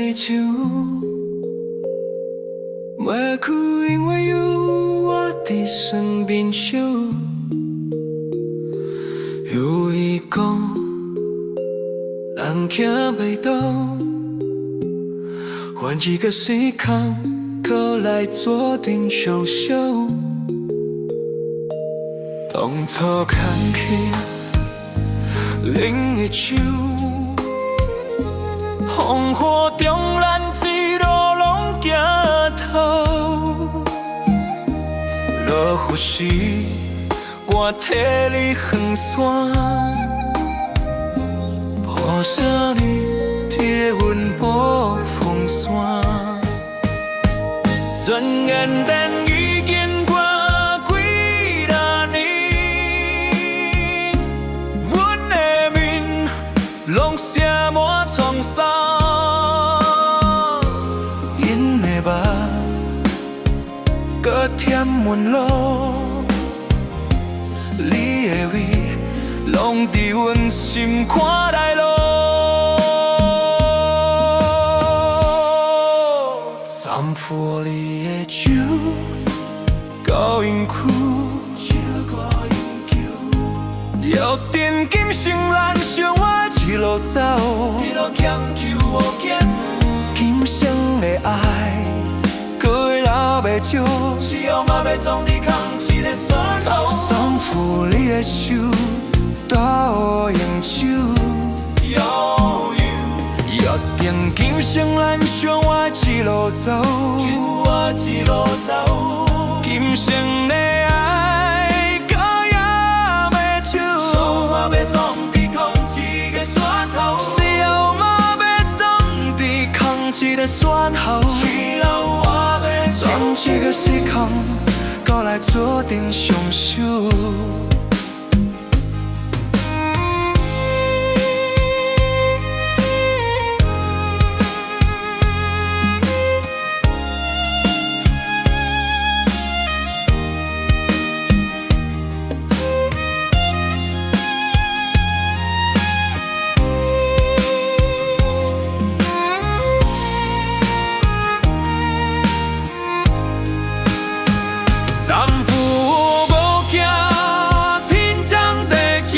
的手，袂去因為有我佇身邊守。有伊講，咱行袂倒，換一個時空，閣來做陣相守。當初牽起恁的手，風雨中咱一路攏行透。落雨時，我替你懸傘，抱啥你替阮布風扇。轉眼間已經過幾若年，阮的面攏寫滿滄桑，𪜶的目閣添阮老，你的味攏佇阮心肝內囉。攙扶你的手，到永久，約定今生咱相愛一路走，今生的愛，閣會留袂少。攙扶你的手，到永久。約定今生咱相愛一路走，今生的愛，閣也袂少。死後嘛欲葬佇仝一个山頭，轉一個時空，閣來做陣相守。攙扶無驚天長地久，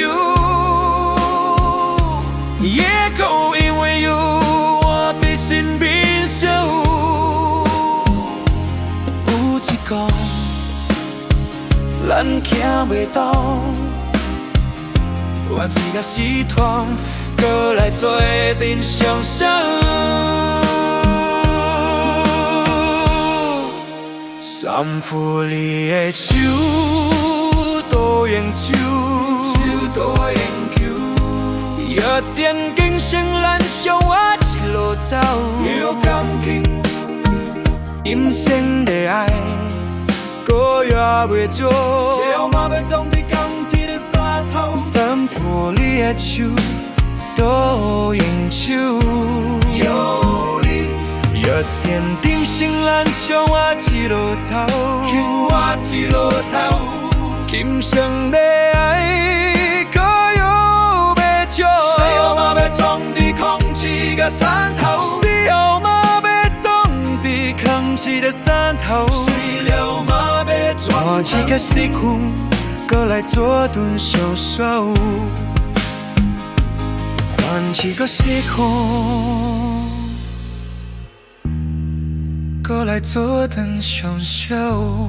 也閣因為有我佇身邊守。有一講，咱行袂動，換一個時段，閣來做陣相守。攙扶你的手，到永久，約定今生咱相愛一路走。今生的愛，閣也袂少。攙扶你的手，到永久。約定今生咱相愛一路走，今生的愛，閣猶袂少。死後嘛欲葬佇仝一个山頭，換一個時空，閣來做陣相守。換一個時空，閣來做陣相守。